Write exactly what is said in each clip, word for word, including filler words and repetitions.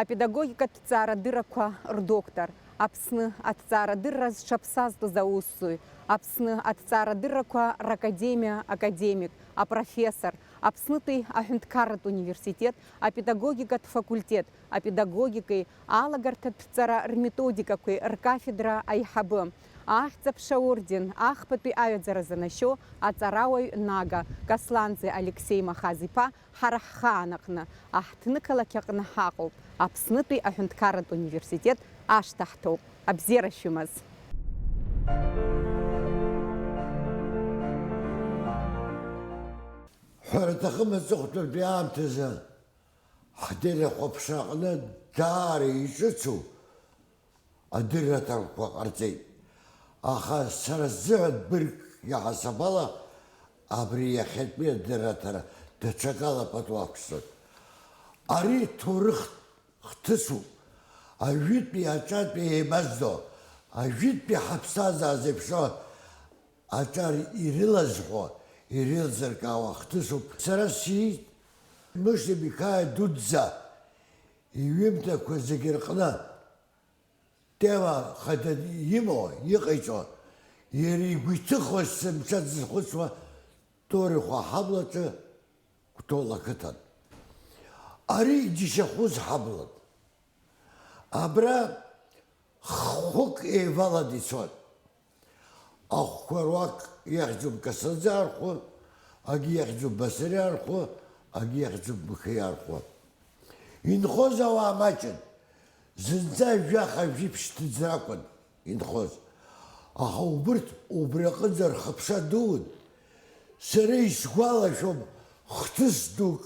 Апедагогикатә ҭҵаарадыррақәа рдоктор, Аԥсны аҭҵаарадырра зҽаԥсазтәыз аусзуҩ, Аԥсны аҭҵаарадыррақәа ракадемиа академик, апрофессор, Аԥснытәи аҳәынҭқарратә университет апедагогикатә факультет апедагогикеи алагарҭатә ҭҵара рметодикақәеи ркафедра аиҳабы, Ахьӡ-аԥша орден, ахԥатәи аҩаӡара занашьоу аҵарауаҩ Нага Касланӡе Алексеи Махаз-иԥа, ҳара ҳхаан аҟны, аҳҭнықалақь аҟны ҳаҟоуп, Аԥснытәи аҳәынҭқарратә университет ашҭа ҳҭоуп. Абзиара шәымаз! Ҳәара аҭахым аҵыхәтәантәи аамҭазы ҳдыррахә аԥшра аҟны даара иҿыцу адырраҭарақәа ҟарҵеит. Аха сара сзыҳәан быргк иаҳасабала абри иахьатәи адырраҭара даҽакала пату ақәсҵоит. Ари ҭоурых хҭысуп. Ажәытәи аҿатәи еимаздо, ажәытәтәи ҳаԥсҭазаара зеиԥшроу аҿар ирылазҳәо, ирылзыркаауа хҭысуп. Сара сиит Мыши Миқаиа дуӡӡа иҩымҭақәа зегьы рҟны тема хада имоу, иҟаиҵо, иара игәы иҭыхоз сымца зызхәыцуа Торихәа ҳаблаҿы Кәтол ақыҭан. Ари џьашьахәыз ҳаблан. Абра хәык еивалан ицон. Ахәқәа руак иахьӡуп Касанӡа архәы, агьи иахьӡуп Басариа архәы, агьи иахьӡуп Мықаиа архәы. Инхоз ауаа маҷын. Зынӡа жәаха-жәиԥшь ҭыӡракәын инхоз. Аха убырҭ убри аҟынӡа рхыԥша дуун. Сара исгәалашәом хҭыс дук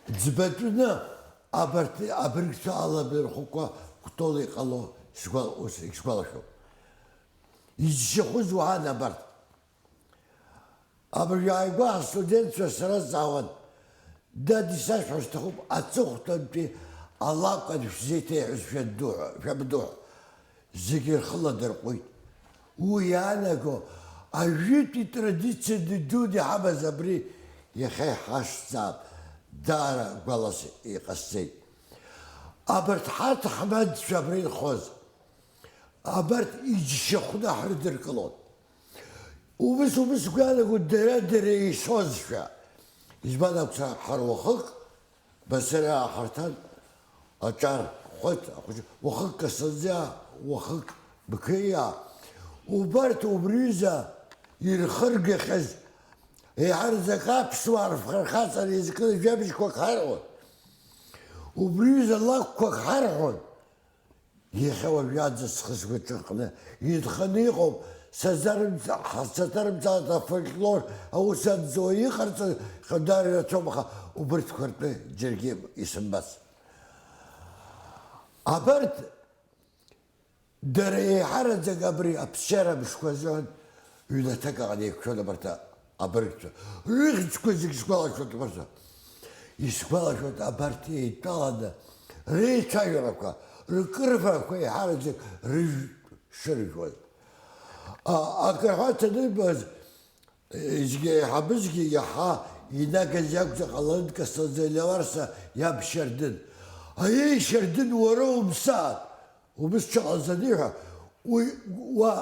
ӡбатәны абарҭ абыргцәа алабырхәқәа Кәтол иҟало сгәал-, ус исгәалашәом. Изшьахәыз уаан абарҭ. Абыржә ааигәа астудентцәа сара саауан, дад, исашәҳәар сҭахуп, аҵыхәтәантәи алакә ан шәзеиҭеиҳәаз шәандуҳәа, шәабдуҳәа. Зегьы рхы ладырҟәит. Уи иаанаго, ажәытәи традициа дуны иҳамаз абри иахьа иҳашьҭзаап, даара гәалас иҟасҵеит. Абарҭ ҳарҭ ҳманцәа абра инхоз, абарҭ иџьшьахәны ҳрыдыркылон. Убыс, убыс гәаанагон дара-дара еишозшәа. Избан акәзар, ҳара уахык Басариаа ҳарҭан, аҿар хәыҭ, ахәыҷы, уахык Касанӡиаа, уахык Бқеиаа. Убарҭ убри ҩыза ирхыргахьаз, еиҳараӡак аԥсуаа рфырхаҵара иазкны жәабжьқәак ҳарҳәон. Убри ҩыза лакәқәак ҳарҳәон. Иахьа уажәаӡа схы-сгәаҿы кны инханы иҟоуп, сазарымҵа-, ҳа-, саҭарымҵааит афольклор аус анҵо иҟарҵо, хадара ирацәоуп, аха убырҭқәа ртәы џьаргьы исымбац. Абарҭ дара еиҳараӡак абри аԥсшьара мшқәа азыҳәан ҩнаҭак аҟны еиқәшәон абарҭ абыргцәа. Рыхьӡқәа зегь сгәалашәоит, абарҭ. Исгәалашәоит, абарҭ еидтәаланы реицәажәарақәа, ркрыфарақәа еиҳараӡак рыжә-, шыржәуаз. А, акрыҳәа ҭанырбаз, зегьы еиҳабызгьы иаҳа инагаз иакәзар ҟаларын Касанӡа Леуарса иаб Шьардын. Аиеи, Шьардын, уара умсаат! Убыс дшыҟалаз аниҳәа, уи уа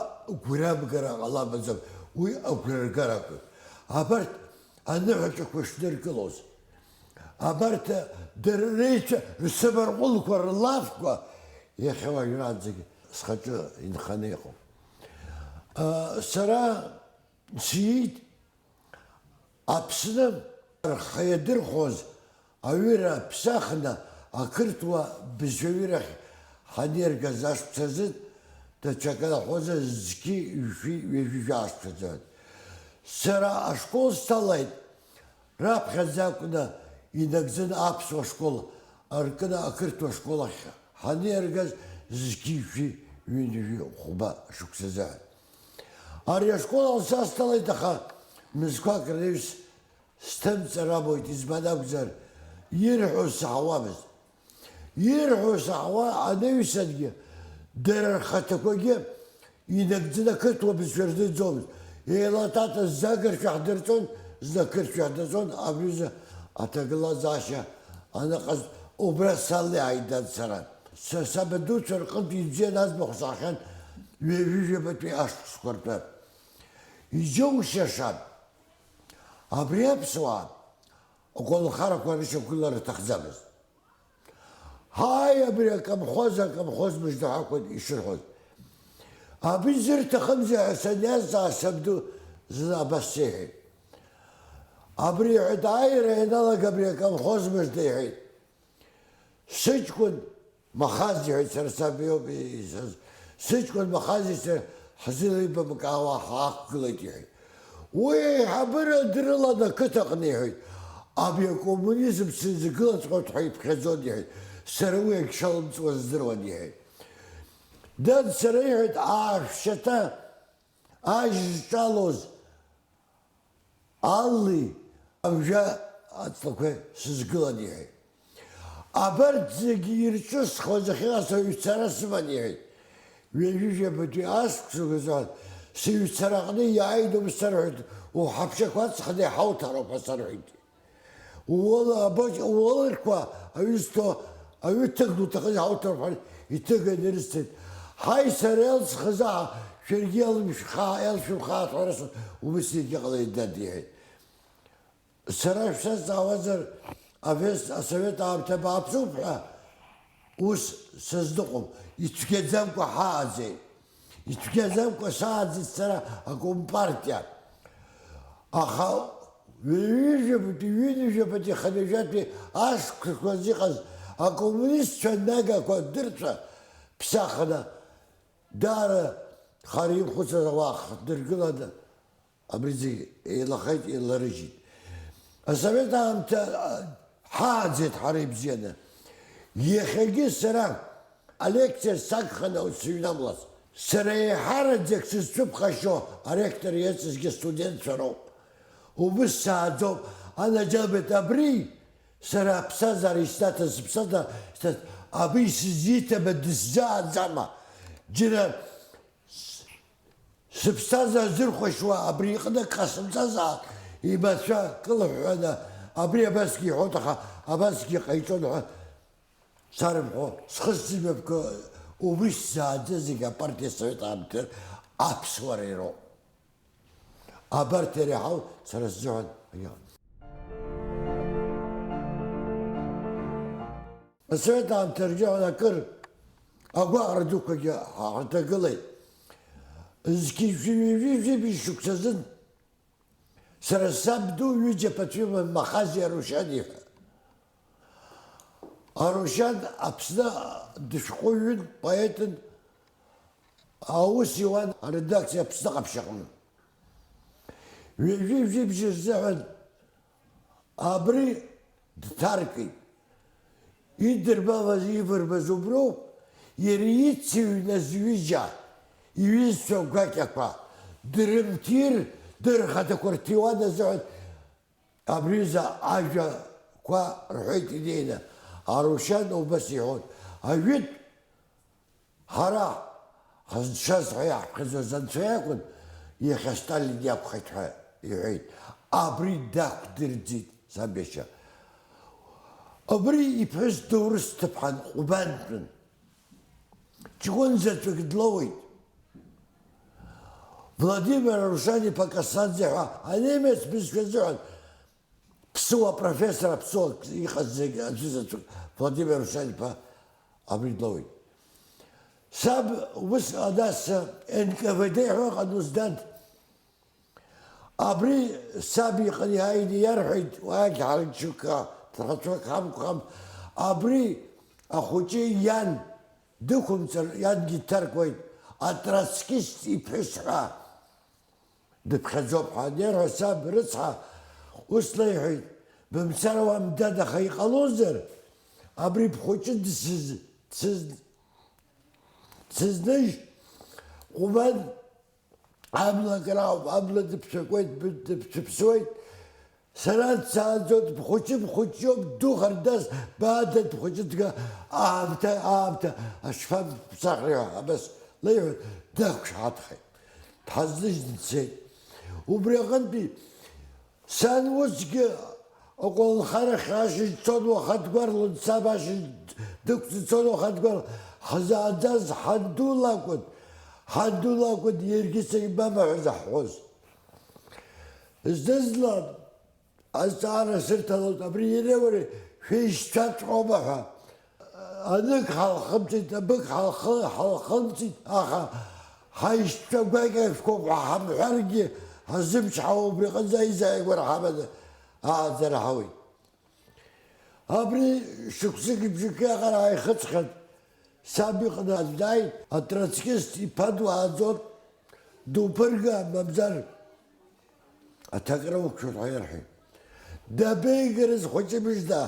гәрамгара ҟаламаӡам, уи агәра ргар акәын. Абарҭ аныҳәаҿақәа шныркылоз, абарҭ дара реицәа рсабарҟәылқәа, рлафқәа иахьа уажәраанӡагьы схаҿы инханы иҟоуп. А, сара сиит Аԥсны рхы иадырхәоз аҩыра ԥсахны ақырҭуа бызшәаҩырахь ҳанеиргаз ашықәсазы, даҽакала ҳәозар, зқьи жәшәи ҩажәи жәаа шықәсазы. Сара ашкол сҭалеит, раԥхьаӡа акәны инагӡаны аԥсуа школ аркны ақырҭуа школ ахь ҳанеиргаз зқьи жәшәи ҩынҩажәи хәба шықәсазы. Ари ашкол аҿы сасҭалеит, аха мызқәак рнаҩс сҭымҵыр амуит, избан акәзар, ирҳәо саҳауамызт. Ирҳәо саҳауа анаҩсангьы, дара рхаҭақәагьы инагӡаны ақырҭуа бызшәа рзыӡомызт. Еилаҭаҭа зны ақырҭшәа ҳдырҵон, зны ақырҭшәа ҳдырҵон, абри аҩыза аҭагылазаашьа аныҟаз Убра салиааит, дад, сара. Са сабадуцәа рҟынтә ибзианы аӡбахә саҳахьан ҩажәижәабатәи ашықәсқәа ртәы. Иџьоушьаша, абри аԥсуаа аколнхарақәа рышьақәгылара рҭахӡамызт. Ҳаи, абри акомхоз, акомхоз мыжда ҳәа акәын ишырҳәоз. Абри зырҭахымзи ҳәа саниазҵаа, сабду зны абас сеиҳәеит. Абри, иҳәеит, ааира ианалага абри акомхоз мыжда, иҳәеит. Сыҷкәын Махаз, иҳәеит, сара саб иоуп исҳәаз. Сыҷкәын Махази сареи ҳзеилибамкаауа ҳаақәгылеит, иҳәеит. Уи аиҳабыра дрылан ақыҭаҟны, иҳәеит. Абри акоммунизм сизгылаҵәҟьоит ҳәа иԥхьаӡон, иҳәеит. Сара уи агьшалымҵуа здыруан, иҳәеит. Дад, сара, иҳәеит, аашәшьаҭа ажь зҿалоз алли амжәа аҵлақәа сызгылан, иҳәеит. Абарҭ зегьы ирҿысхуаз ахьыҟаз сыҩцара сыман, иҳәеит. Ҩажәижәабатәи ашықәсқәа рзы сыҩцараҟны иааит, ус сарҳәеит, уҳаԥшьақәа аҵхны иҳауҭароуп ҳәа сарҳәеит. Ууала абаҟь, ууалырқәа аҩы зҭо, аҩы ҭыгны уҭахыз иҳауҭароуп ҳәа иҭыганы ирысҭеит. Ҳаи, сара иалсхызаҳа, шәаргьы иалымшәха-, иалшәымхааит ҳәа рысҭоит, убыс егьыҟалеит, дад, иҳәеит. Сара шәсазҵаауазар, авес-, асовет аамҭа бааԥсуп ҳәа ус сазныҟәом, ицәгьаӡамкәа ҳааӡеит. Ицәгьаӡамкәа сааӡеит сара акомпартиа. Аха ҩажәижәабатәи, ҩынҩажәабатәи, хынҩажәатәи ашықәсқәа зыҟаз акоммунистцәа нагақәа дырцәа ԥсахны, даара хара имхәыцыз ауаа хдыргыланы, абри зегь еилахеит, еиларыжьит. Асовет аамҭа, а, ҳааӡеит ҳара ибзианы. Иахьагьы сара алекциа сагханы сыҩнамлац. Сара еиҳараӡак сызцәыԥхашьо аректор иаҵазгьы астудентцәа роуп. Убыс сааӡоуп, анаџьалбеит, абри сара аԥсҭазаара иснаҭаз, сыԥсҭазаара иснаҭ-, абри сызиҭама, дысзааӡама? Џьара Сыԥсҭазаара зырхәашьуа абри иҟны ҟасымҵазаап, имацәа кылҳәҳәаны, абри абасгьы иҳәон, аха абасгьы ҟаиҵон ҳәа сарымҳәо, схы сзымҩаԥго, убри сзааӡаз зегь апартиа асовет аамҭа аԥсуара ироуп. Абарҭ иреиҳау сара сзыҳәан акгьы ыҟам. Асовет аамҭа рзыҳәан акыр агәаҟра дуқәагьы ҳарҭагылеит. Зқьи жәшәи ҩажәи жәибжь шықәсазын сара саб ду ҩыџьа ԥацәа иман, Махази Арушьани ҳәа. Арушьан Аԥсны дышәҟәыҩҩын, поетын, аус иуан аредакциа Аԥсны ҟаԥшь аҟны. Ҩажәи жәибжь рзыҳәан абри дҭаркит. Идырбалаз, ивырбаз уброуп, иара ицыҩназ ҩыџьа иҩызцәа гәакьақәа дрымҭир, дырхаҭақәа рҭиуан азыҳәан абри аҩыза ажәақәа рҳәеит инеины. Арушьан убас иҳәон, ажәытә Ҳара ҳазшаз ҳәа иаҳԥхьаӡоз анцәа иакәын, иахьа Сталин иакәхеит ҳәа иҳәеит. Абри дақәдырӡит саб иашьа. Абри иԥҳәыс доурыс ҭыԥҳан Ҟәбантәын. Ҷкәын заҵәык длоуит. Владимир Арушьан-иԥа Кассанӡе ҳәа анемец бызшәа азыҳәан Ԥсыуа профессор, аԥсуа иҟаз зегь аӡәы заҵәык Владимир Арушьан-иԥа абри длоуит. Саб ус, нас, Н К В Д ҳәа ыҟан ус, дад. Абри саб иҟны иааины иарҳәеит, уаагь ҳарчыка, ҭахацәак ҳамқәхам. Абри ахәыҷы иан дықәымҵар, иангьы дҭаркуеит, атроцкист иԥҳәыс ҳәа. Дыԥхьаӡоуп ҳәа анырҳәа, саб рыцҳа, ус леиҳәеит, бымцар ауам, дад, аха иҟалозар, абри бхәыҷы дсыз-, дсыз-, дсызныжь, Ҟәбан абла акрауп, абла дыԥсакуеит, б-, дыԥсыԥсуеит, сара дсааӡоит, бхәыҷы, бхәыҷ иоуп, ддухар дас, баада дхәыҷы дга, аамҭа, аамҭа, ашфа бсахриа, абас леиҳәеит, дақәшаҳаҭхеит. Дҳазныжьны дцеит. Убри аҟынтәи сан усгьы Аколнхарахь ашьыжь цон уахатә гәарлон, саб ашьыжь дықәҵа цон уахатә гәарлон, ҳзааӡаз ҳанду лакәын, ҳанду лакәын, иаргьы саргьы мама ҳәа заҳҳәоз. Зны-зынла азҵаара сырҭалоит, абри иреиуоуи шәеишьцәаҵәҟьоума ҳәа. Анык ҳалхымҵит, абык ҳалхы-, ҳалхымҵит, аха ҳаишьцәа гәакьа шәқәоуп ҳәа ҳамҳәаргьы, ҳазымчҳауа убри аҟынӡа аизааигәара ҳаманы ааӡара ҳауеит. Абри шықәсыки бжаки аҟара ааихыҵхьан, саб иҟны аӡә дааит, атроцкист иԥа дуааӡот, дуԥырга, мамзар аҭакра уқәшәоит ҳәа иарҳәеит. Дабеигарыз хәыҷы мыжда?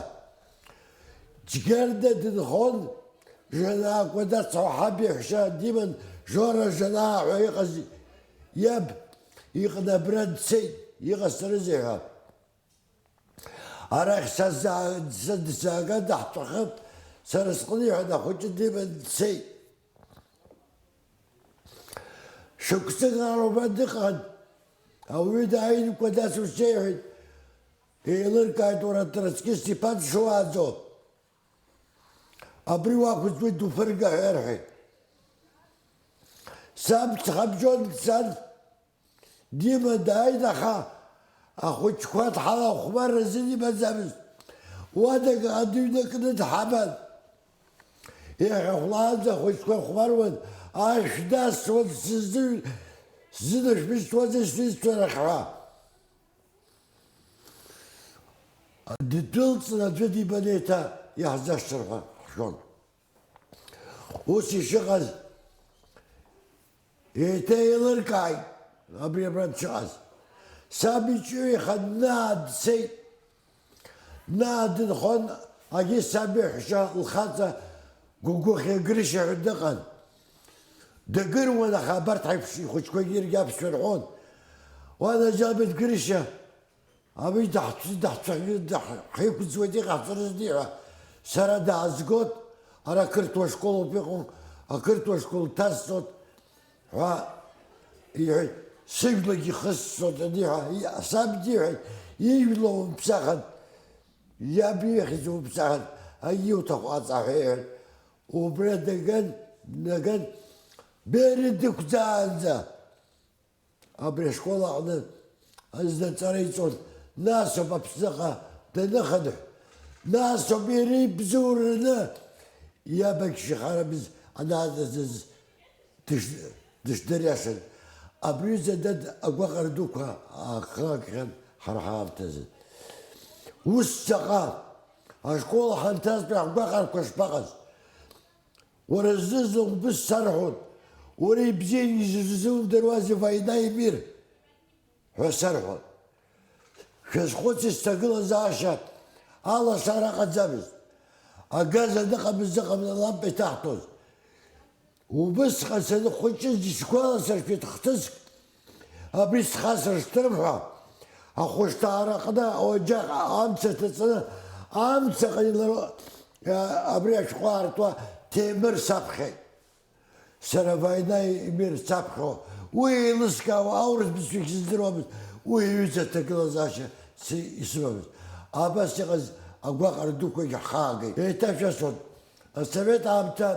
Џьгьарда дынхон, Жанаа Кәадацҳа ҳаб иаҳәшьа диман, Жора Жанаа ҳәа иҟаз иаб иҟны абра дцеит, иҟасҵарызеи ҳәа. Арахь сазаа-, сазааган даҳҵәахып, сара сҟны иҳәан, ахәыҷы диман дцеит. Шықәсык ала убра дыҟан, ауаҩы дааин Кәадац ус иеиҳәеит, еилыркааит, уара атроцкист иԥа дшуааӡо. Абри уақәӡуеит, дуԥырга ҳәа иарҳәеит. Саб ҵхабжьон дцан, Дима дааит, аха ахәыҷқәа дҳалахәмар рзын имаӡамызт. Уадаҟа адыҩны кны дҳаман. Иахьа хәлаанӡа ахәыҷқәа хәмаруан, ашә дасуан, сзы-, сзынашәмышьҭуазеи сҩызцәа рахь ҳәа. Ддәылҵны аӡәы дибан еиҭа иаҳзашьҭыр ҳәа ҳшәон. Ус ишыҟаз, еиҭа еилыркааит абри абра дшыҟаз. Саб иҿыҩеихан, Наа дцеит. Наа дынхон, агьи саб иаҳәшьа лхаҵа Гәыгәыхьа Грышьа ҳәа дыҟан. Дагыруан, аха абарҭ ҳаиԥш ихәыҷқәагьы иаргьы аԥсшәа рҳәон. Уанаџьалбеит, Грышьа, абри даҳцәы-, даҳцәаҳәы-, даҳ-, ҳаиқәӡуеит, иҟаҳҵарызеи ҳәа, сара даазгот, ара ақырҭуа школоуп иҟоу, ақырҭуа школ дҭасҵот ҳәа иҳәеит, сыжәлагьы ихысҵот аниҳәа, и-, саб диҳәеит, ижәла умԥсахын, иаб ихьӡ умԥсахын, егьиуҭаху ҟаҵа ҳәа иҳәеит. Убра даган, днаган, Бери дықәӡаанӡа. Абри ашкол аҟны зны аҵара иҵон, насоуп Аԥсныҟа даныхынҳә, насоуп иара ибзоураны иаб агьшьахарамыз анааназыз дыш-, дышдыриашаз. Абри ҩыза дад агәаҟра дуқәа аахыгахьан ҳара ҳаамҭазы. Ус заҟа ашкол ҳанҭазтәи ҳгәаҟрақәа шԥаҟаз? Уара зны-зны убыс сарҳәон, уара ибзианы изузымдыруазеи, война и мир ҳәа сарҳәон. Шәазхәыци, сҭагылазаашьа алашара ыҟаӡамызт. Агаз аныҟамыз ыҟамыз алампа иҭаҳҭоз. Убысҟан санхәыҷыз исгәаласыршәеит хҭыск, абри схасыршҭырым ҳәа, ахәышҭаараҟны ауаџьаҟ амца ҭаҵаны, амцаҟа иларо-, абри ашәҟәы аартуа Ҭемыр саԥхьеит. Сара война и мир саԥхьо, уи еилыскаауа аурыс бызшәагь сыздыруамызт, уи иҩыза аҭагылазаашьа си-, исымамызт. Абас иҟаз агәаҟра дуқәагь ҳхаагеит. Еиҭашәасҳәоит, асовет аамҭа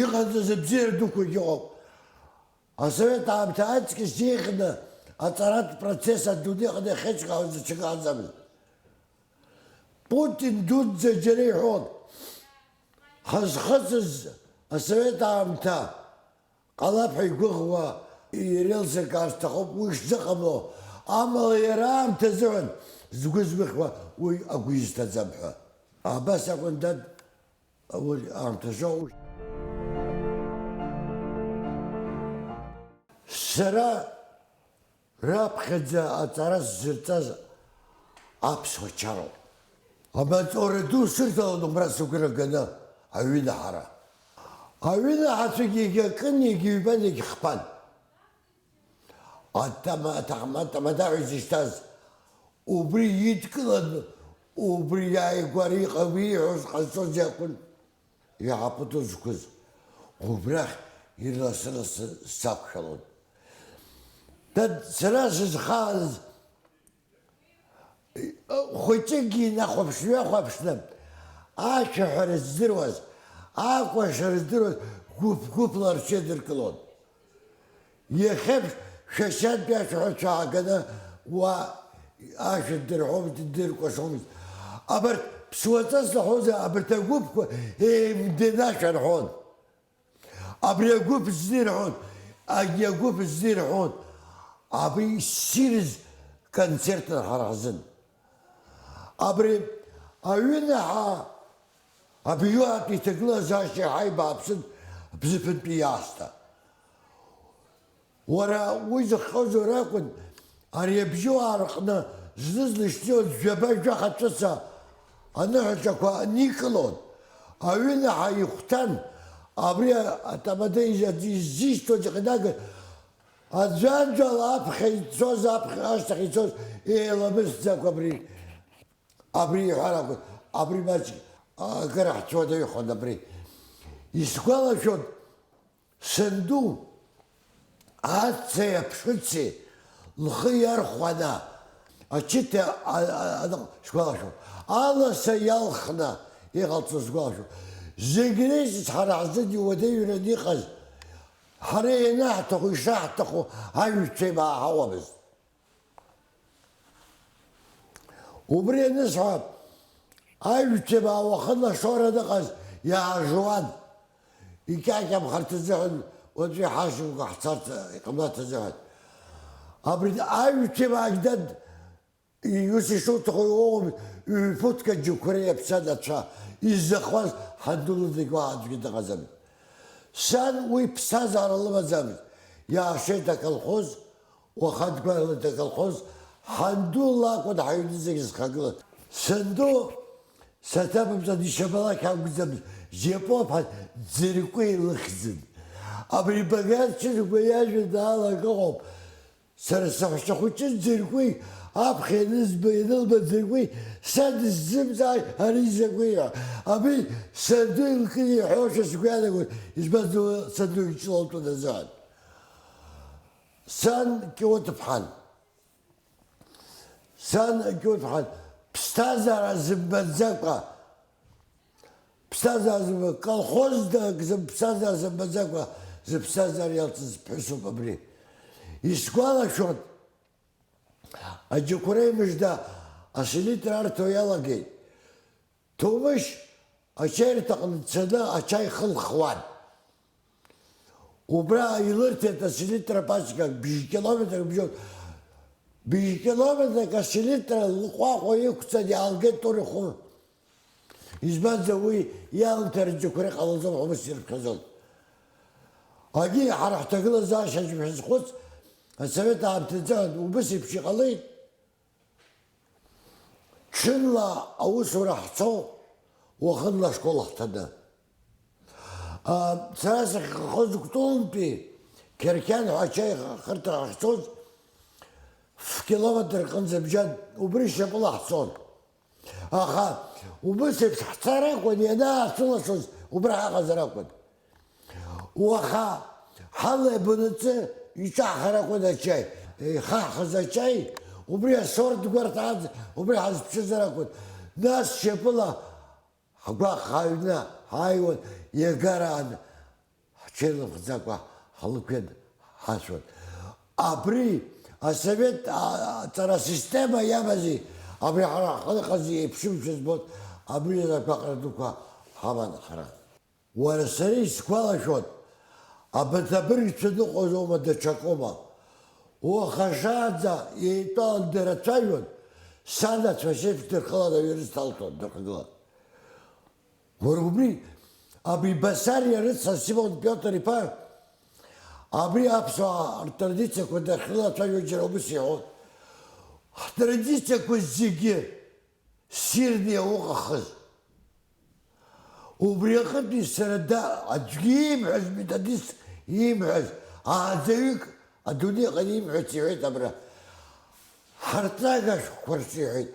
иҟанаҵаз абзиара дуқәагь ыҟоуп. Асовет аамҭа аҵкьыс еиӷьны аҵаратә процесс адунеи аҟны иахьеиҿкаауаз даҽакы ыҟаӡамызт. Путин дуӡӡа џьара иҳәон, ҳазхыҵыз асовет аамҭа ҟалап ҳәа игәыӷуа, иреилсыркаар сҭахуп уи шзыҟамло, амала иара аамҭа азыҳәан згәы змыхьуа уи агәы изҭаӡам ҳәа. Абас акәын, дад, уи аамҭа зоуш. Сара раԥхьаӡа аҵара сзырҵаз аԥсуа чароуп. Амаҵура ду сырҭалон убра сыгәра ганы аҩынаҳара. Аҩынаҳацәагьы егьакын, егьыҩбан, егьхԥан. Атама-, атаҳма-, атамада ҳәа изышьҭаз, убри идкылан, убри иааигәара иҟам, ииҳәоз ҟазҵоз иакәын, иҳаԥыто зқәыз. Убрахь ирласы-ласы сақәшәалон. Дад, сара сызхааз, хәыҷыкгьы инахәаԥш-ҩахәаԥшны, ашәаҳәара здыруаз, акәашара здыруаз гәыԥ-гәыԥла рҽеидыркылон. Иахьеиԥш шәашьантәи ашәаҳәацәа ааганы уа ашәа ддырҳәомызт, ддыркәашомызт. Абарҭ ԥсуаҵас лаҳәозар, абарҭ агәыԥқәа еимдеины ашәа рҳәон. Абри агәыԥ зны ирҳәон, егьи агәыԥ зны ирҳәон. Абри ссирыз концертын ҳара ҳзын. Абри аҩынаҳа абиуаатә иҭагылазаашьа ҳаибааԥсын бзыԥынтәи иаасҭа. Уара уи зыхҟьозу ракәын, ари абжьуаа рҟны зны-зны ишнеиуаз жәаба-жәаха ҵәыца аныҳәаҿақәа никылон, аҩынаҳа ихәҭан, абри атамада иззишьҭуаз иҟьнаган, аӡәаӡәала аԥхьа ицоз, аԥхьа ашьҭахь ицоз еиламысӡакәа абри, абри иҳәар акәын, абри маҷк акыр ҳцәуадаҩхон абри. Исгәалашәон, Санду ацеи аԥшыци лхы иархәаны, ачыҭа, а, а, а, сгәалашәом, аласа иалхны иҟалҵо сгәалашәом. Зегь реиҿыц ҳара ҳзын иуадаҩраны иҟаз, ҳара ианаҳҭаху, ишаҳҭаху ажәытә еибааҳауамызт. Убри анысҳәа, ажәцәа ауахын ашоура дыҟаз иаажуан. Икьакьамхарц азыҳәан, уаҵәы иҳашьымкәа ҳцарц иҟамлац азыҳәан. Абри ажәцәа аагьдад, ус ишуҭаху иуоуам, ҩ-ԥуҭк аџьықәреи аԥсадацәа иззахуаз ҳанду лыдагь уаҳа аӡәгьы дыҟаӡамызт. Сан уи ԥсҭазаара лымаӡамызт, иаашеит аколхоз, Уаха дгәаҳәалоит аколхоз, ҳанду лакәын ҳаҩны зегь зхагылаз. Санду саҭабымҵан ишьапалақь акәӡам, Жьапоԥа Ӡыркәи лыхьӡын. Абри Багьаҭ Чыргәа иажәа даалак ыҟоуп. Сара саҳәшьа хәыҷы Ӡыркәи, аԥхьа ианызба, ианылба Ӡыркәи, сан дысзымҵааит ари закәи ҳәа. Абри санду илкын иҳәошәа сгәы иаанагоит, избанзар санду иҿылалтәын азыҳәан. Сан Кьоҭԥҳан. Сан Кьоҭԥҳан ԥсҭазаара зымбаӡакәа, ԥсҭазаара зымба-, колхозда зым-, ԥсҭазаара зымбаӡакәа, зыԥсҭазаара иалҵыз ԥҳәысуп абри. Исгәалашәон, аџьықәреи мыжда аселитра арҭо иалагеит. Ҭоумышь ачаирҭаҟны дцаны ачаи хылхуан. Убра илырҭеит аселитра пачкак, бжь километрак бжьоуп. Бжь километрак аселитра лҟәаҟәа иқәҵан иаалгеит Торихәы. Избанзар, уи иалымҭараҿ џьықәреи ҟалаӡом ҳәа ус ирыԥхьаӡон. Егьи ҳара ҳҭагылазаашьа аӡә шәазхәыц, асовет аамҭазы убыс еиԥш иҟалеит. Ҽынла аусура ҳцо, уахынла ашкол ҳҭаны. А, сара сахьхахоз Кәтолынтәи Қьарқьан ҳәа ачаи хырҭара ҳахьцоз, ф-километр рҟынӡа бжьан, убри шьапыла ҳцон. Аха убыс еиԥш ҳцар акәын, ианаасылашоз убра ҳаҟазар акәын. Уаха ҳалеибанаҵы иҿаҳхар акәын ачаи. Ихаҳхыз ачаи, убри асорт гәарҭ аӡ-, убри ҳазԥшызар акәын. Нас шьапыла ҳгәаҟ ҳаҩны ҳааиуан, иагараан ҳҽеилымхӡакәа ҳлықәиан ҳашәон. Абри асовет, а, аҵара асистема иамази, абри ҳара ҳҟны иҟази еиԥшымшәа збоит, абри азы агәаҟра дуқәа ҳаман ҳара. Уара сара исгәалашәоит, абарҭ абыргцәа ныҟәозоума даҽакоума? Уаха шаанӡа еидтәалан дырацәажәон, санацәа шеиԥш дырхылан аҩы рызҭалҭәон, дырхагылан. Уара убри, абри Басариа рыцҳа Симон Пиотр иԥа, абри аԥсуаа ртрадициақәа дахьрылацәажәо џьара убыс иҳәон. Ҳтрадициақәа зегьы ссирны иауҟахыз. Убри аҟынтәи сара да-, аӡәгьы имҳәаз, методист имҳәаз, ааӡаҩык адунеиҟны имҳәац иҳәеит абра. Ҳарҵага шәҟәқәа рҿы иҳәеит,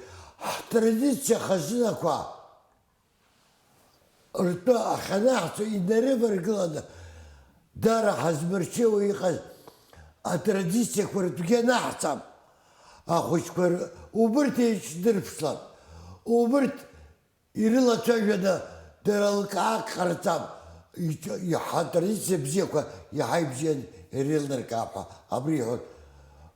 ҳтрадициа хазынақәа ртәы ахьанаҳҵо инарываргыланы, дара ҳазмырчыуа иҟаз атрадициақәа ртәгьы анаҳҵап. Ахәыҷқәа р-, убырҭ еиҿдырԥшла, убырҭ ирылацәажәаны дара лкаак ҟарҵап, иҿ-, иҳа-, атрадициа бзиақәа иаҳа ибзиан иреилнаркаап ҳәа абри иҳәон.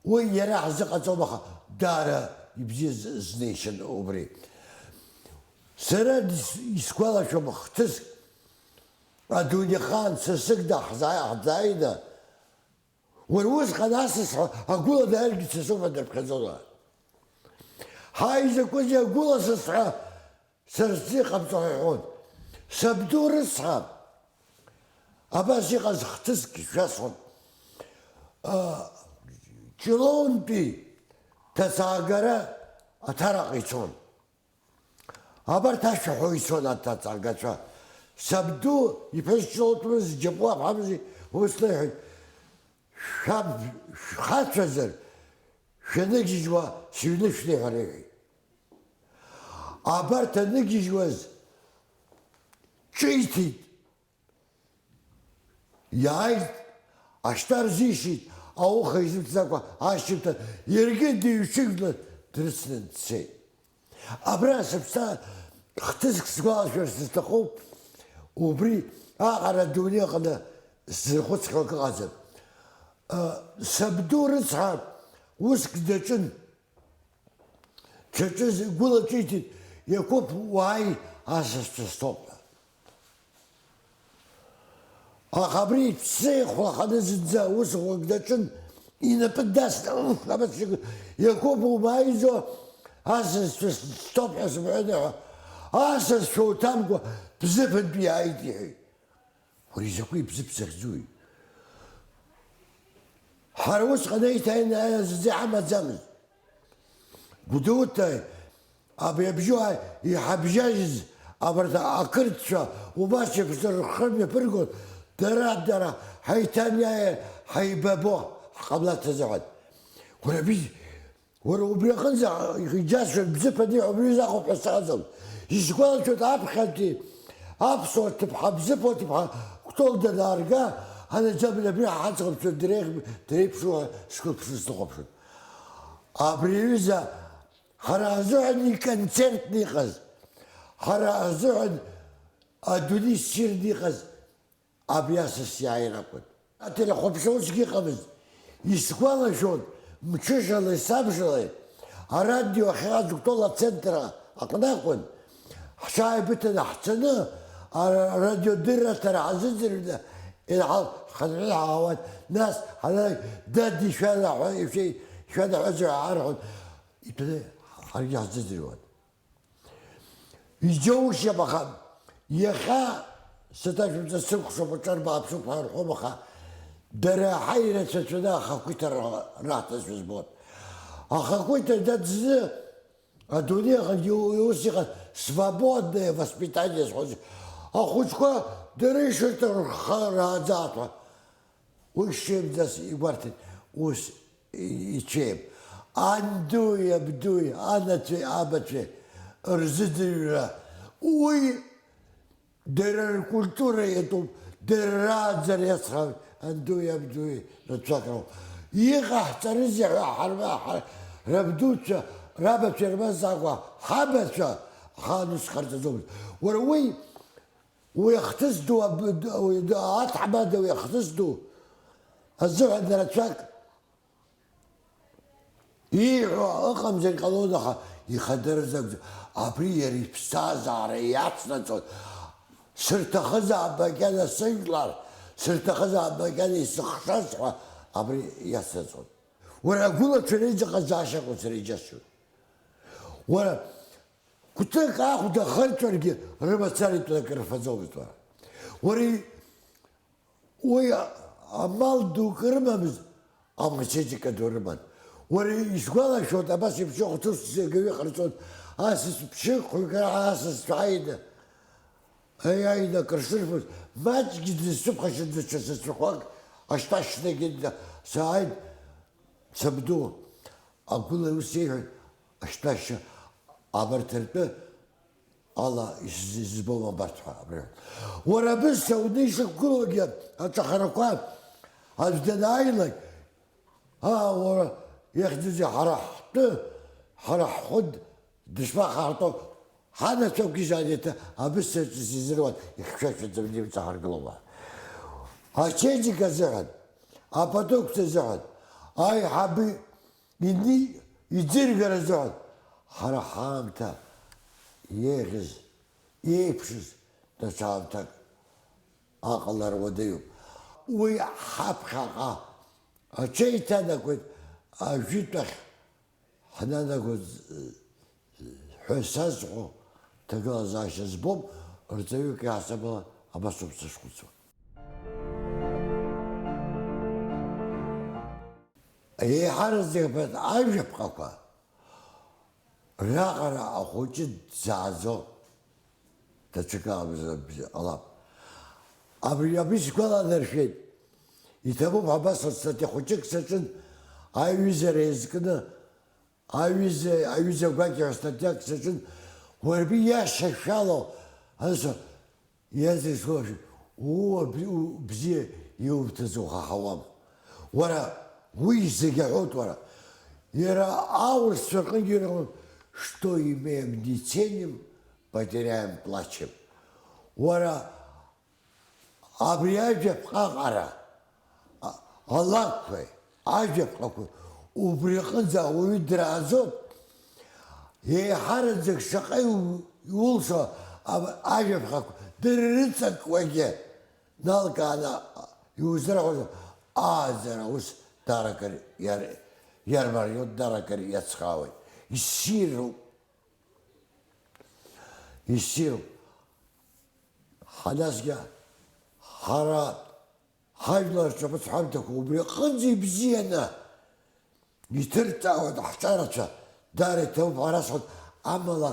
Уи иара ҳзыҟаҵом, аха даара ибзиаз знеишьан убри. Сара дс-, исгәалашәом хҭыск, адунеихаан сасык даҳзаа-, ҳзааины, уара усҟан асас ҳәа агәыла дааиргьы сасуп ҳәа дырԥхьаӡон. Ҳаи, закәызеи агәыла сас ҳәа сара сзы иҟамҵо ҳәа иҳәон. Сабду рыцҳа, абас иҟаз хҭыск шәасҳәон. А, Ҷлоунтәи ҭацаагара аҭараҟа ицон. Абарҭ ашәаҳәаҩцәа, анҭ аҵаагацәа, сабду иԥҳәыс ҿылҭуаз џьапуаԥҳамзи, ус леиҳәеит, шәаб шәхацәазар, шәаныгьежьуа сыҩны шәнеи ҳәа реиҳәеит. Абарҭ аныгьежьуаз ҿиҭит. Иааит, ашьтәа рзишьит, ауха изымцакәа ашьыжьымҭан иаргьы дыҩҽыжәла дрыцны дцеит. Абра сыԥсҭа хҭыск сгәалашәар сызҭахуп, убри аҟара адунеи аҟны сзырхәыцхьоу акы ыҟаӡам. Сабду рыцҳа уск даҿын. Ҽаҿы гәыла ҿиҭит, иақәыԥ уааи асасцәа стоп ҳәа. Аха абри иԥсы еихәлаханы зынӡа ус ӷәӷәак даҿын, инапы дасны, уф, абас иакәыԥ умааиӡо, асасцәа стоп ҳәа сымҳәои ҳәа, асасцәа уҭамкәа бзыԥынтә иааит иҳәеит. Уара изакәи бзыԥ захьӡуи? Ҳара усҟан еиҭааины аиазаӡа иҳамаӡамызт. Гәдоуҭа абри абжьы иҳабжьажьыз абарҭ ақырҭцәа убас еиԥш рхы мҩаԥыргон, дара, дара ҳаиҭанеиааир ҳаибабо ҳҟамлац азыҳәан. Уара, абри Уара убри аҟынӡа иџьасшьоит, бзыԥ аниҳәа, убри изахәоуп ҳәа саҟаӡам. Исгәалашәоит аԥхьатәи аԥсуа ҭыԥҳа, бзыԥуа ҭыԥҳа Кәтол данаарга, анаӡамҩа абри ҳаӡӷабцәа дреих-, дреиԥшу ҳәа схы-, схы сныхәаԥшуан. Абри аҩыза ҳара ҳзыҳәан иконцертны иҟаз, ҳара ҳзыҳәан адунеи ссирны иҟаз, Абри асас иааир акәын. Ателехәаԥшра усгьы ыҟамызт. Исгәалашәон, мҽышалеи сабжалеи арадио ахьыҟаз Кәтол ацентр аҟны акәын. Ҳҽааибыҭаны ҳцаны, ара-, арадиодырраҭара ҳазыӡырҩны, инаҳал-, ҳхынҳәны ҳаауан. Нас ҳанааи, дад, ишәанаҳәа-, ишәа-, ишәанаҳәазар ҳәа арҳәон, итәаны ҳаргьы ҳзыӡырҩуан. Иџьоушьап, аха иахьа саҭашәымҵа сықәшоуп, аҿар бааԥсуп ҳәа рҳәом, аха дара аҳа ирацәацәаны ахақәиҭтәра раҳҭазшәа збон. Ахақәиҭтәра дад зны адунеи аҟагьы у-, ус иҟан, свободное воспитание зҳәоз. Ахәыҷқәа дара ишырҭаху рхы рааӡаат ҳәа. Уи шеимдаз игәарҭеит, ус и-, ицәеим. Андуи, абдуи, анацәеи, абацәеи рзыӡырҩра, уи дара ркультура иатәуп, дара рааӡара иацхраауеит, андуи, абдуи рацәак роуп. Иҟаҳҵарызеи ҳәа ҳарба-, ҳар-, рабдуцәа, рабацәа ирмазҵаакәа, ҳабацәа ахаан ус ҟарҵаӡомызт. Уара уи Уи ахҭыс ду, аб-, д-, уи д-, аҭаҳмада уи ахҭыс ду азыҳәан рацәак ииҳәо ыҟамзар ҟалон, аха ихадаразы акәӡам. Абри иара иԥсҭазаара иацнаҵон. Сырҭахызаап макьана сыжәлар, сырҭахызаап макьана исыхшаз ҳәа абри иацнаҵон. Уара агәылацәа реизыҟазаашьа акәын сара иџьасшьон. Уара Кәтык ахәда хырҵәаргьы рымацара итәны акрырфаӡомызт уара. Уара и-, уи амал дук рымамызт, амхычеиџьыка ду рыман. Уара исгәалашәоит, абас еиԥш ихәҭысыз зегьы иҟарҵон, асас ԥшьышәқәак раҳа асасцәа ааины, аиааины акрышырфоз, маҷгьы дысцәыԥхашьан даҽа сасцәақәак ашьтәашьҭагьы сааит. Сабду, агәыла ус иеиҳәоит, ашьтәашьа абарҭ ртәы ала исз-, избом абарҭ ҳәа абри. Уара абысҭа уны ишықәгылоугьы аҿахарақәа аӡә данааилак, аа, уара, Ихьӡузеи ҳара ҳтәы, ҳара ҳхәы дышԥахарҭоу? Ҳанацәа акәызааит, абысҭа ҿыц изыруан, ихьшәашәаӡа имҵаҳаргылома? Ачеиџьыка азыҳәан, апатокцәа азыҳәан, аиҳабы ини-, иӡыргара азыҳәан, ҳара ҳаамҭа еиӷьыз, еиԥшыз даҽа аамҭак аҟалара уадаҩуп. Уи ҳаԥхьаҟа аҽеиҭанакуеит ажәытә ахь. Ҳнанагоит ҳәа сазҳәо ҭагылазаашьа збом, рҵаҩык иаҳасабала абасоуп сышхәыцуа. Еиҳараӡак абарҭ ажәаԥҟақәа раҟара ахәыҷы дзааӡо даҽакы акәзар ҟалап. Абри, абри сгәаланаршәеит. Иҭабуп, абас астатиа хәыҷык саҿын, аиҩызара иазкны, аҩыза, аҩыза гәакьа ҳәа статиак саҿын, уарбеи иашьашәало, аса, иазыршәошәа, уу, абри, у, бзиа иуҭаз ухаҳауам. Уара, уи зегь аҳәоит уара. Иара аурысцәа рҟынгьы ирҳәон, что имеем не ценим, потеряем, плачем. Уара, абри ажәаԥҟа аҟара, а-, алакәқәеи ажәаԥҟақәеи убри аҟынӡа ауаҩы драазоит, еиҳараӡак шаҟа иу-, иулшо ам-, ажәаԥҟақәа дыррыҵакуагьы налкааны иузырҳәозар, ааӡара ус даракыр иар-, иармариоит, даракыр иацхраауеит. Иссируп. Иссируп. Ҳа насгьы ҳара ҳажәлар рҿаԥыц ҳәамҭақәа убри аҟынӡа ибзианы иҭырҵаауеит ҳҿарацәа, даара иҭабуп ҳәа расҳәоит, амала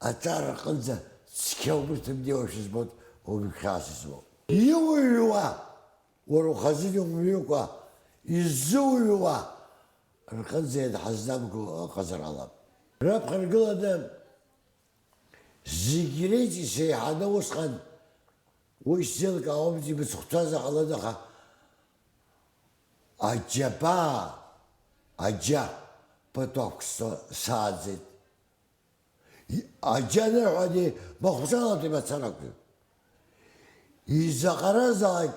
аҿар рҟынӡа цқьа умырҭам, днеиуашәа збоит, убри хьаас избоит. Иуҩуа, уара ухазы иумҩыкәа, иззуҩуа рҟынӡа ианҳазнамго ыҟазар ҟалап. Раԥхьаргыланы зегь реиҵас еиҳаны усҟан уи сзеилкаауамызт, имыцхәцәазар ҟалоит, аха аџьабаа, аџьа пату ақәсҵо сааӡеит. И-, аџьа анырҳәогьы махәҿалатәи мацара акәын. Изаҟаразаалак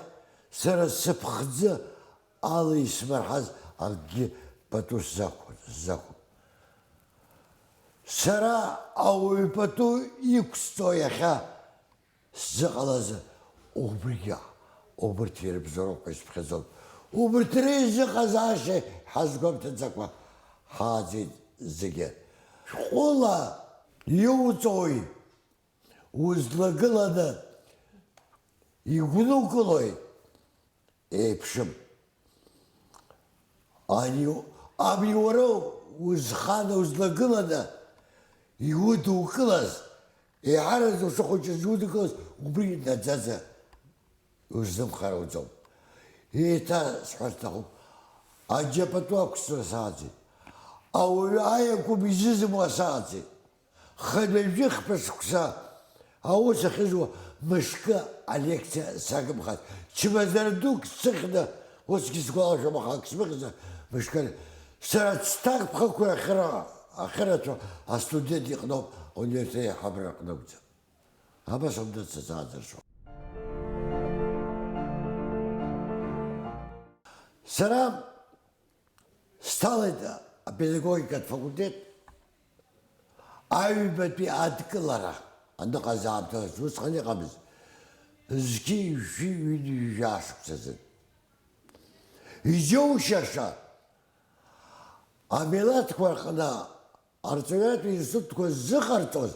сара сыԥхӡы ала исмырҳаз акгьы пату сзақәым, сзақәым. Сара ауаҩ пату иқәсҵо иахьа сзыҟалаз убригьы, убырҭ ирыбзоуроуп ҳәа исыԥхьаӡон. Убырҭ реизыҟазаашьа ҳазгәамҭаӡакәа ҳааӡеит зегьы. Шәҟәыла иуҵои? Узлагыланы игәнукылои? Еиԥшым. Ани, абри уара узхана узлагыланы иудукылаз, еиҳараӡак шыхәыҷыз иудукылаз, убри наӡаӡа узымхаруӡом. Еиҭа сҳәар сҭахуп, аџьа пату ақәсҵо сааӡеит. Ауаҩы аиакәым изызымуа сааӡеит. Хынҩажәи хԥа шықәса аус ахьызуа мышкы алекциа сагымхац. Чмазара дук сыхьны, усгьы сгәалашәом, аха ак смыхьӡа мышкы. Сара цҭак ԥхықәра ахьыра-, ахьырацәоу астудент иҟноуп ауниверситет аиҳабыра аҟны акәӡам. Абас ауп дыццакааӡаршо. Сара сҭалеит апедагогикатә факультет аҩбатәи адкылара аныҟаз аамҭазы, усҟан иҟамызт, зқьи жәшәи ҩынҩажәи жәаа шықәсазын. Иџьоушьаша, амилаҭқәа рҟны арҵаҩратә институтқәа зыҟарҵоз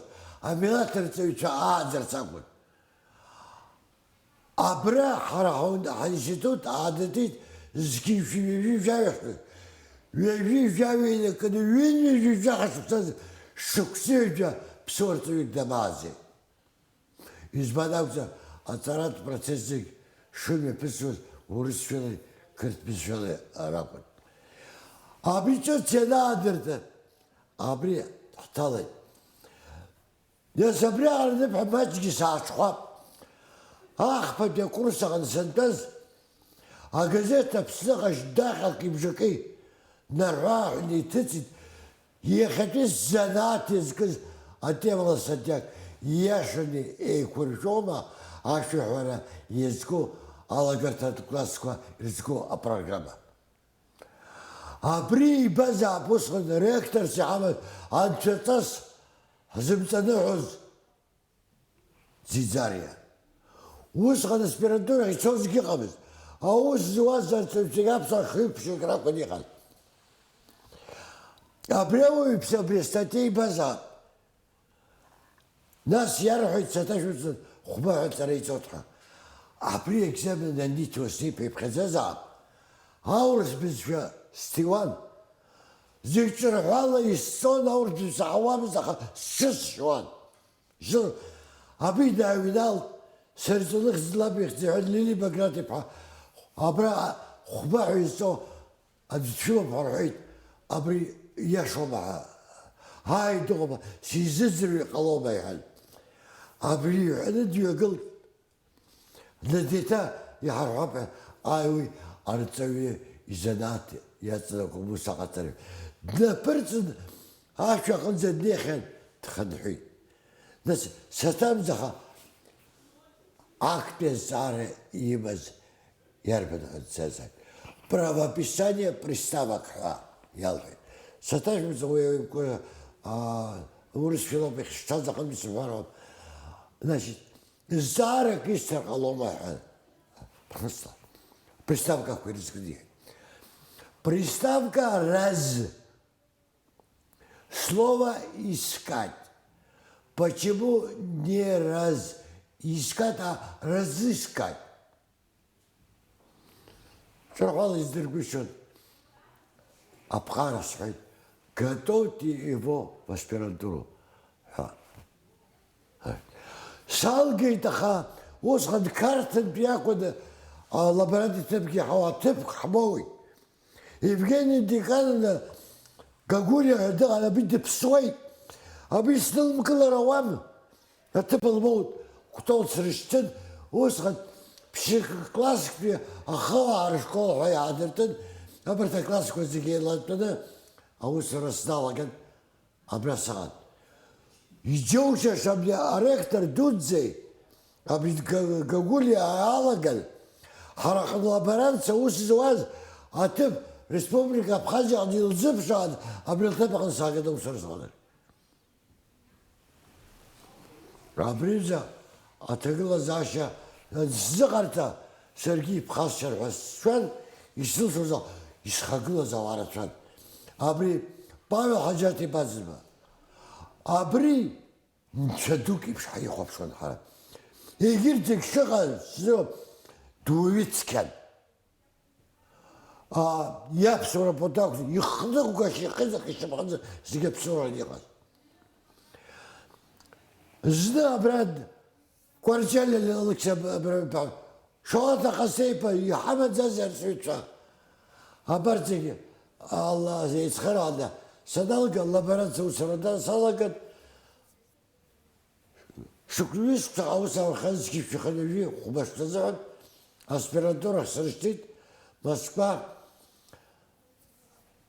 амилаҭ рҵаҩцәа ааӡарц акәын. Абра ҳара ҳаун-, ҳаинститут аадыртит зқьи жәшәи ҩажәи жәаҩа шықәса, ҩажәи жәаҩа инаркны ҩынҩажәи жәаха шықәсазы шықәсыҩажәа ԥсуа рҵаҩык дамааӡеит. Избан акәзар, аҵаратә процесс зегь шымҩаԥысуаз урысшәалеи қырҭ бызшәалеи ракәын. Абри ҿыц ианаадыртын, абри ҳҭалеит. Нас абриаҟара ныԥҳәа маҷгьы сааҽхәап. Ахԥатәи акурс аҟны сантәаз, агазеҭ Аԥсны ҟаԥшь даҟьаки бжаки днарҳәы-ааҳәны иҭыҵит, иахьатәи ззанааҭ иазкыз атемала сатиак ииашаны еиқәыршәома ашәаҳәара иазку алагарҭатә классқәа ирызку апрограмма. Абри ибазаап усҟан ректорс иҳамаз анцәаҵас ҳзымҵаныҳәоз Ӡиӡариа. Усҟан аспирантурахь ицозгьы ыҟамызт. Аус зуаз арҵаҩцәагьы аԥсуаа хҩык-ԥшьҩык ракәын иҟаз. Абри ауаҩԥсы абри астатиа ибазаап. Нас иарҳәеит, саҭашәымҵан хәба ҳәа ҵара иҵот ҳәа. Абри аекзамен аниҭо снеиԥеиԥхьаӡазаап. Аурыс бызшәа сҭиуан. Зегь ҿырҳәала исҵон, аурыс бызшәа саҳауамызт, аха сшысшьуан. Жыр, абри дааҩналт, сырҵаныхӡ лаб ихьӡ иҳәан, Лили Баграт-иԥҳа, абра хәба ҳәа изҵо аӡә дшәымоуп ҳәа рҳәеит, абри иашоума ҳәа. Ааи, дыҟоума, сизыӡырҩыр ҟалома, иҳәан. Абри иҳәаны дҩагылт. Надеиҭа иҳарҳәап ҳәа, ааи, уи арҵаҩы изанааҭ иаҵанакуам ус аҟаҵара. Днаԥырҵын, ашә аҟынӡа днеихьан, дхынҳәит. Нас саҭамзаха актәи азҵаара имаз иарбан ҳәа дсазҵааит. Правописание приставок ҳәа иалҳәеит. Саҭашәымҵан уи, а, урысшәа лоуп, иахьышьҭаз аҟынтә сымҳәар ауам. Значит, зҵаарак исҭар ҟалома ҳәа. Просто приставкақәа ирызкны иҳәеит. Приставка раз. Слово искать. Почему не раз искать, а разыскать? Ҿырҳәала издыргәышьон. Аԥҟара сҳәеит, готовьте его в аспирантуру ҳәа. Салгеит, аха усҟан Қарҭынтәи акәын алаборант иҭыԥгьы ҳауа, ҭыԥк ҳмоуит. Евгения Декановна Гагулиа ҳәа дыҟан, абри дыԥсуеит. Абри снылмкылар ауам. Аҭыԥ лмоут, кәтол срышьҭын, усҟан ԥшькласстәи ахауаа рышкол ҳәа иаадыртын, абарҭ аклассқәа зегьы еилатәаны аусура сналаган, абра саан. Иџьоушьаша абри аректор дуӡӡеи, абри Га-, Гагулиа алаган, ҳара ҳлаборант аус зуаз аҭыԥ Республика Абхазиаҟны илзыԥшаан, абри лҭыԥ аҟны саагеит аусура сналаган. Абриза аҭагылазаашьа сзыҟарҵа, саргьы иԥхасшьар ҳәа сшәан, исылшоз исхагылаз ауаа рацәан. Абри Павел Ҳаџьараҭ-иԥа Ӡынба. Абри нцәа дук еиԥш ҳаихәаԥшуан ҳара. Егьырҭ зегь шыҟаз сзы дуаҩы цқьан. А, иаԥсуара пату акәзар, ихныҟәгашьа ихызар, ишьапҟынӡа зегьы аԥсуараны иҟаз. Зны абра Кәарҷиа Алықьса абра, абра, Шоаҭа Ҟасҭеи-иԥа иҳамаӡазеи арҵаҩцәа? Абарҭ зегьы, Аллаҳ еицхырааны саналга, лаборант аусурантә салаган, Шықәс ҩышықәса аус аурхаз зқьи жәшәи хынҩажәи хәба шықәса азыҳәан аспирантурахь срышьҭит Москва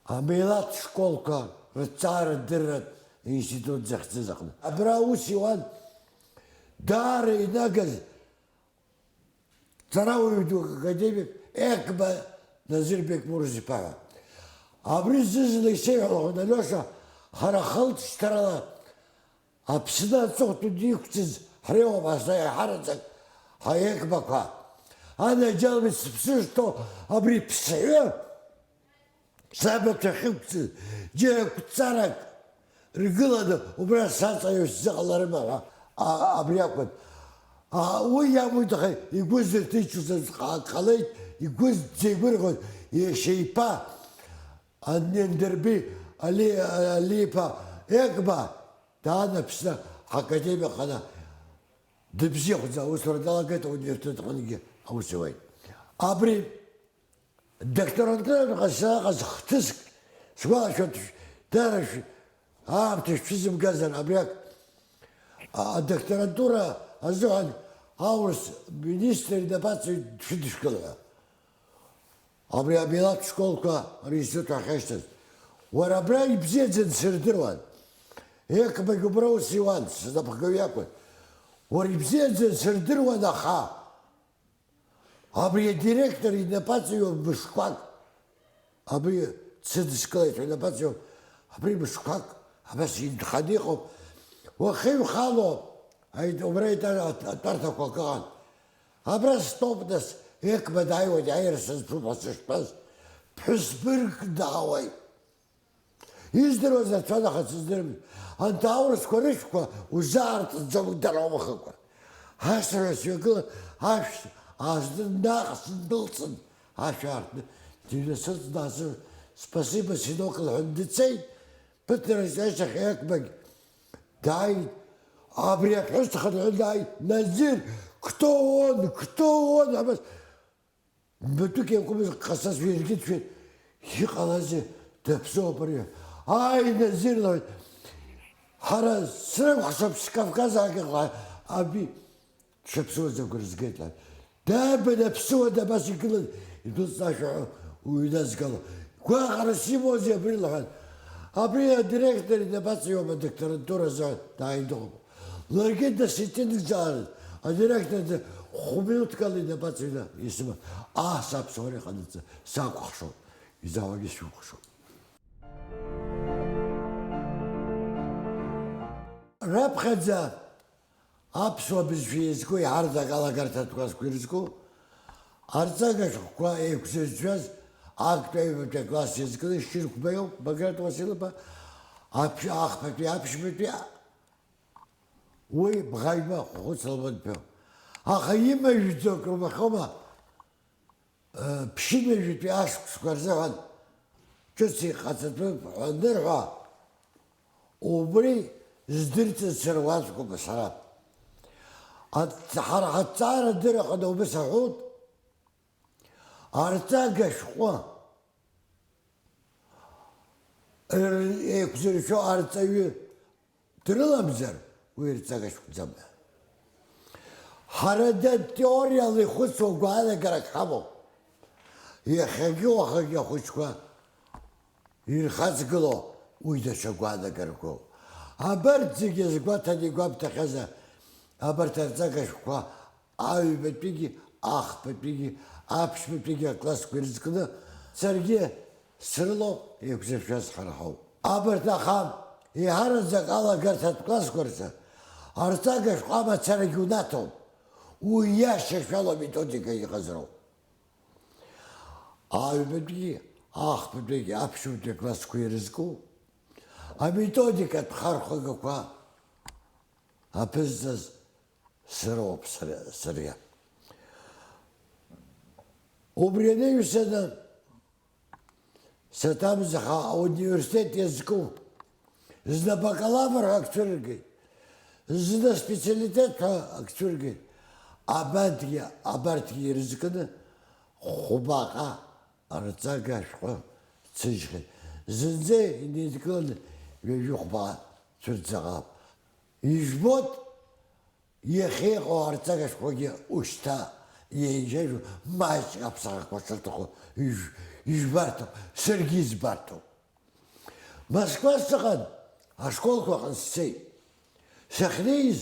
амилаҭ школқәа рыҭҵаарадырратә институт захьӡыз аҟны. Абра аус иуан даара инагаз Ҵарауаҩ ду академик Екба Назирбек Мурзиԥа ҳәа. Абри зны-зынла исеиҳәалахоит, Алиоша, ҳара хылҵшьҭрала Аԥсны аҵыхәтәантәи иқәҵыз ҳреиуоуп ҳазҭа еиҳараӡак ҳаекбақәа. Анаџьалбеит сыԥсы шҭоу абри ԥсҳәы сабацәа ахьықәҵыз, џьара қәҵарак ргыланы убра саҵаҩу сзыҟаларыма ҳәа, а, абри акәын. А, уи иамуит, аха игәы зырҭынчуаз ҟа-, ҟалеит, игәы дзеигәырӷьоз иашьа иԥа, Андерби Али, Али-иԥа Екба, даан Аԥсны ҳакадемиа аҟны дыбзиахәӡа аусура далагеит, ауниверситет аҟынгьы аус иуеит. Абри Докторантураҿы ҟасҵаҟаз хҭыск сгәалашәоит, шә-, дара шә-, аамҭа шәцәызымгазар, абриак, а, адокторантура азыҳәан аурыс министр инапаҵаҩ дшәыдышәкыл ҳәа. Абри амилаҭ школқәа ринститут ҳахьашьҭаз, Уара абра ибзиаӡаны сырдыруан. Еқбагь убра ус иуан, сынапхгаҩ иакәын. Уара ибзиаӡаны сырдыруан, аха абри адиректор инапаҵаҩуп мышқәак. Абри дсыдыскылеит ҳәа инапаҵаҩуп. Абри мышқәак абас инханы иҟоуп. Уахеиҩхало, аит-, убра аит-, атәарҭақәа акы ыҟан. Абра стәоуп, нас, Еқба дааиуеит, иааир сызцуп ҳәа сыштәаз, ԥҳәыс быргк даауеит. Издыруаз рацәан, аха сыздырам. Анҭ аурысқәа рышәқәа узаартӡом дара умахакәа. Асра сҩагылан, ашә аазтын, наҟ сындәылҵын, ашә аартны дыҩнасыҵ, нас, спасибо, синокл ҳәа дцеит. Ԥыҭрак ашьҭахь Еқбагь дааит. Абри аԥҳәыс хынҳәы дааит. Назир, кто он? Кто он? Абас Митәык иакәымыз ҟасҵаз ҩажәгьы дшәеит, иҟалазеи, даԥсоуп ари. Ааи, Назир, лҳәеит, ҳара срыкәхшоуп, скавказ агыҟала, аби дшаԥсуаз агәра згеит, лҳәеит. Дабан аԥсуа дабас игылаз, идәылҵ ашәа ҳәа уҩназгало. Гәаҟрас имоузеи абри, лҳәан. Абри адиректор инапаҵаҩуп адокторантура азы дааидыҟоуп. Ларгьы дысеиҭеигӡаран, адиректор ды-, хә-минуҭк ала инапаҵаҩны исыман. Аа, саԥсуара иҟанаҵы, сакәыхшоуп, изаауагьы сшәыкәхшоуп. Раԥхьаӡа аԥсуа бызшәа иазку, иҳарӡак алагарҭатә классқәа ирызку, арҵага шәҟәқәа еиқәзыршәаз актәи аҩбатәи акласс иазкны Шьынқәба иоуп, Баграт Уасил-иԥа, аԥ-, ахԥатәи аԥшьбатәи Уи бӷажәба хәыцла бынтәу. Аха имажәӡо акрумахьоума, э, ԥшьынҩажәитәи ашықәсқәа рзыҳәан ҿыц иҟаҵатәуп ҳәа анырҳәа, убри здырҵаз сыруаӡәкуп сара. Аҭ-, ҳара ҳаҭҵаарадырраҟны убыс аҳәоит, арҵага шәҟәы р-, еиқәзыршәо арҵаҩы дрыламзар, уи рҵага шәҟәӡам. Ҳара дад теориала ихәыцуа гәаанагарак ҳамоуп. Иахьагьы уахагьы ахәыҷқәа ирхаҵгыло уи даҽа гәаанагарақәоуп. Абарҭ зегьы азгәаҭаны игәамҭахьазар, абарҭ арҵага шәҟәқәа аҩбатәигьы, ахԥатәигьы, аԥшьбатәигьы аклассқәа ирызкны, саргьы срылоуп, еиқәзыршәаз ҳара ҳауп. Абарҭ аха еиҳараӡак алагарҭатә классқәа рзы арҵага шәҟәы амацарагьы унаҭом, уи иашьашәало аметодика иҟазароуп. Аҩбатәигьы, ахԥатәигьы, аԥшьбатәи аклассқәа ирызку аметодикатә хархәагақәа аԥызҵаз сароуп сара, сара. Убри анаҩсаны саҭамзаха ауниверситет иазку, зны бакалавр ак цәыргеит, зны специалитет ҳәа ак цәыргеит. Абантәгьы, абарҭгьы ирызкны хәбаҟа арҵага ашәҟәы цәыжьхьеит. Зынӡа инеидкыланы ҩажәи хәба цәырҵаҟа. Ижәбоит, иахьа иҟоу арҵага шәҟәқәагьы ушьҭа иеижьажьу маҷк аԥсахақәа шырҭаху ижә-, ижәбарҭоуп, саргьы избарҭоуп. Москва сыҟан, ашколқәа аҟны сцеит. Сахьнеиз,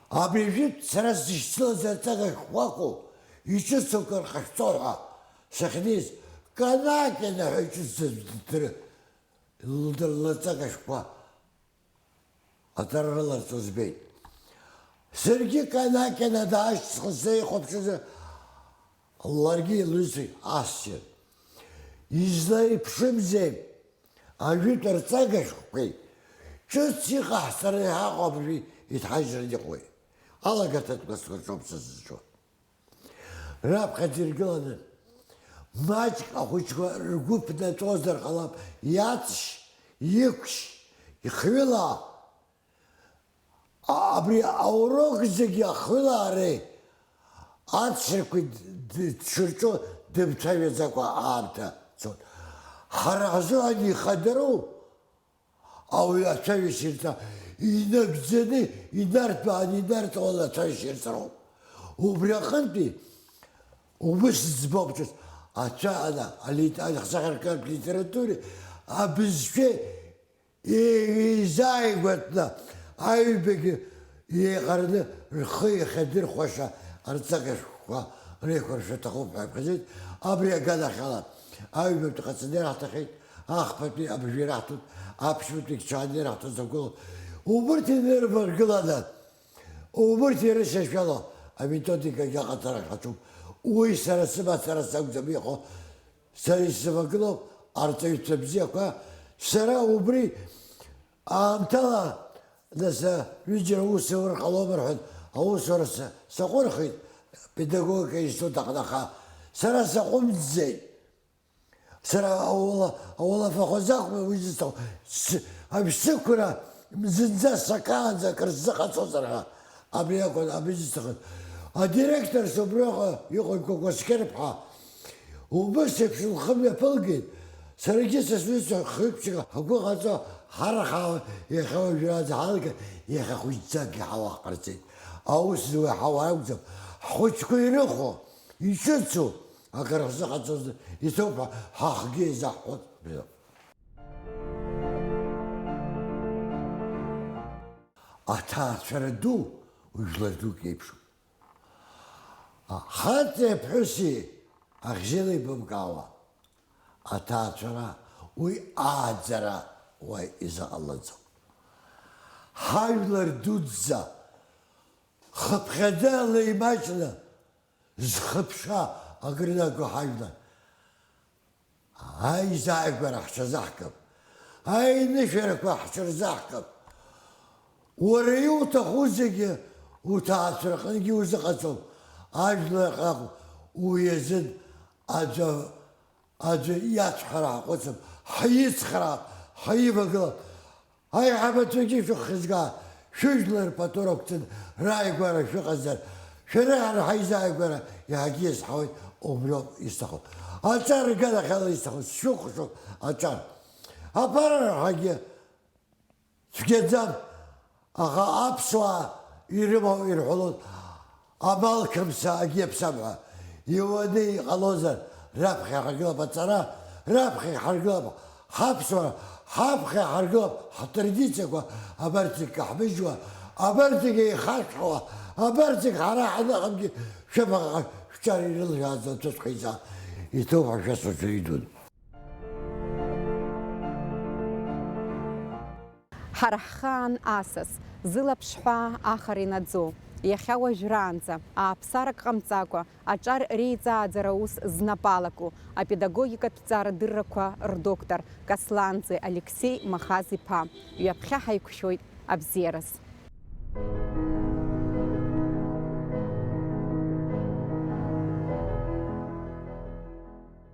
абри ажәытә сара сзышьцылаз арҵага шәҟәқәоу, иҿыцу кыр ҟашәҵо ҳәа сахьнеиз, Канакина ҳәа иҿыцыз дыр-, лдыр-, лырҵага шәҟәқәа аҵара рыларҵо збеит. Саргьы Канакина даашьҭысхыз сеихәаԥшызар, ларгьы илыцәеит ассир. Излаиԥшымзеи, ажәытә арҵага шәҟәқәеи ҿыц иҟаҳҵара иҳаҟоу абыржәы иҭҳажьран иҟои? Алагарҭатә классқәа рҿоуп сызҿу. Раԥхьаӡа иргыланы, маҷк ахәыҷқәа ргәы ԥнаҵәозар ҟалап, иаҵшь, иқәшь, ихҩыла, а-, абри аурок зегьы ахҩылаареи аҵшьақәеи д-, д-, дшырҿу дымцәажәаӡакәа аамҭа цоит. Ҳара ҳзыҳәан ихадароу, ауаҩы ацәажәашьа ирҵа-, инагӡаны, инарҭбааны, инарҵауланы ацәажәашьа ирҵароуп. Убри аҟынтәи убыс ӡбоуп ҿыц. Ацәаҟьа, алит-, ахсахаркыратә литературеи абызшәеи еизааигәатәны аҩбагьы еиҟараны рхы иахьадырхәаша арҵага шәҟәқәа реиқәыршәа аҭахуп ҳәа иаԥхьаӡеит. Абри аганахьала аҩбатәи ҟаҵаны ираҳҭахьеит, ахԥатәи абыржәы ираҳҭоит, аԥшьбатәи чааны ираҳҭоит закәу. Убырҭ инырбаргыланы, убырҭ ирышьашәало аметодикагьы аҟаҵара ҳаҿуп. Уи сара сымацара сакәӡам иҟоу, сара исзывагылоуп арҵаҩцәа бзиақәа. Сара убри аамҭала, нас, ҩыџьара аус иур ҟалома рҳәан, аусура са-, саҟәырхит педагогика институт аҟны, аха сара саҟәымҵӡеит. Сара ауала-, ауалафахәы азы акәым уи зысҭаху. С-, аԥсықәра зынӡа сакаанӡа акыр сзыҟаҵозар ҳәа. Абри акәын, абри зысҭахыз. Адиректор убриаҟа иҟоу Кәакәасқьыр-ԥҳа убыс еиԥш лхы мҩаԥылгеит. Саргьы са сҩызцәа хҩык-ԥшьҩык ҳгәы ҟаҵо ҳарахаауан, иахьа уажәраанӡа ҳалагар, иахьа хәыҷӡакгьы ҳауа ҳҟарҵеит. Аус зуа ҳауа акәӡам, ҳхәыҷқәа ирыхәо, иҿыцу, акыр ҳзыҟаҵозар иҭоуп ҳәа ҳахгьы еизаҳҳәоит. Аҭаацәара ду жәлар дук еиԥшуп. Хаҵеи аԥҳәыси ахьзеилеибамкаауа аҭаацәара, уи ааӡара уа изыҟалаӡом. Ҳажәлар дуӡӡа хыԥхьаӡа леимаҷны зхыԥша акрынаго ҳажәлар. Аизааигәара ҳҽазаҳкып, аинышәарақәа ҳҽырзаҳкып. Уара иуҭаху зегьы уҭаацәараҟынгьы узыҟаҵом, ажәлар рҟынтә уи азын аӡәы, аӡәы иацәҳара ҳаҟәыҵып, ҳицхраап, ҳаивагылап. Аиҳабацәагьы шәыххьзга, шәыжәлар рпату рықәҵаны рааигәара шәыҟазар, шәара ҳара ҳаизааигәара иаҳагьы иазҳауеит, убриоуп исҭаху. Аҿар рганахьала исҭаху, сшәыхәшоуп аҿар. Аԥарарахагьы цәгьаӡам, аха аԥсуаа ирымоу ирҳәалон. Амал қымса агьиаԥсам ҳәа иуаны иҟалозар, раԥхьа иҳаргылап аҵара, раԥхьа иҳаргылап ҳаԥсуара, ҳаԥхьа иҳаргылап ҳтрадициақәа, абарҭ зегь каҳмыжьуа, абарҭ зегь еихашәҳауа, абарҭ зегь ҳара ҳаныҟамгьы шәабаҟа шәҿар ирылжәааз анцәа шәхеиза иҭоуп ҳәа шәасҳәоит, идун. Ҳара ҳхаан асас, зылаԥш ҳәаа ахара инаӡо, иахьа уажәраанӡа ааԥсарак ҟамҵакәа аҿар реиҵааӡара аус знапы алаку, апедагогикатә ҵарадыррақәа рдоктор Касланӡе Алексеи Махаз-иԥа, ҩаԥхьа ҳаиқәшәоит абзиараз.